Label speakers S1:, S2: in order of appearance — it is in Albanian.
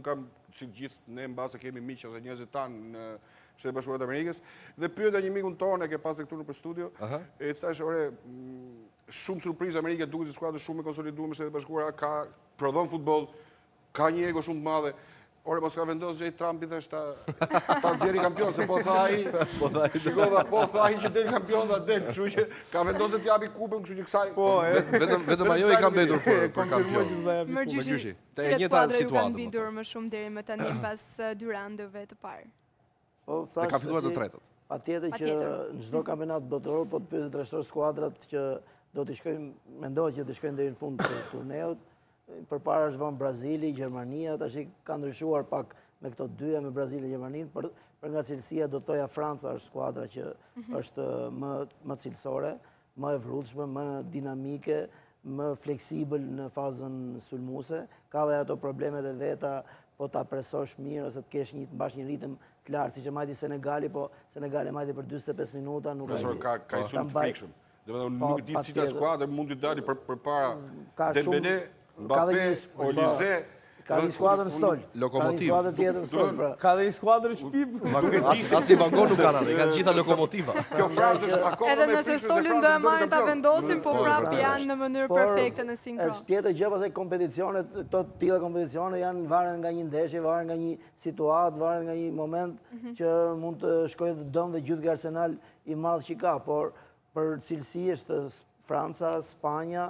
S1: unë kam si të gjithë ne mbase kemi miq ose njerëzit tanë në Shtetet e Bashkuara të Amerikës dhe pyeta një mikun tonë, e ke pasur këtu nëpër studio, e i thash, ore, shumë surprizë Amerika duket si skuadër shumë e konsoliduar me Shtetet e Bashkuara, ka prodhon futboll, ka një ego shumë të madhe. Ore, mos ka vendosë gjej Trumpi thash ta ta nxjerri kampion, se po tha ai,
S2: po tha ai,
S1: shiko tha, po tha ai që del kampion tha del, kështu që ka vendosur të japi kupën, kështu që kësaj
S2: po, vetëm vetëm ajo i ka mbetur për për kampion.
S3: Mërgjyshi,
S2: të e njëjta situatë.
S3: Ju kanë bindur më shumë deri më tani pas dy raundeve të parë.
S4: Po,
S2: Dhe ka filluar të tretët.
S4: Patjetër që në çdo kampionat botëror, po të pyesë të rreshtosh skuadrat që do të shkojnë, mendohet që të shkojnë deri në fund të turneut, Përpara është vënë Brazili, Gjermania, tashi ka ndryshuar pak me këto dyja, me Brazilin dhe Gjermaninë, për, për nga cilësia do të thoja Franca është skuadra që mhm. është më, më cilësore, më e vrullshme, më dinamike, më fleksibël në fazën sulmuese, ka dhe ato problemet e veta, po ta presosh mirë ose të kesh një të mbash një ritëm të lartë, siç e majti Senegali, po Senegali e majti për 45 minuta, nuk
S1: ka. Ka ka një sulm të frikshëm. Domethënë po, nuk di cila skuadër mund t'i dali për përpara Dembele, Mbappe, Olise,
S4: Ka një skuadër në stol.
S2: Lokomotiv.
S4: Ka një skuadër tjetër në stol. Pra.
S5: Ka dhe një skuadër në shtëpi.
S2: As as i vagon nuk kanë atë, kanë gjitha lokomotiva.
S1: Kjo Francë është akoma
S3: Edhe nëse stolin do e marrin ta vendosin, po prapë janë në mënyrë perfekte në sinkron.
S4: Është tjetër gjë pastaj kompeticionet, këto të tilla kompeticione janë varen nga një ndeshje, varen nga një situatë, varen nga një moment mhm. që mund të shkojë dhe dëm dhe gjithë arsenal i madh që ka, por për cilësi është Franca, Spanja,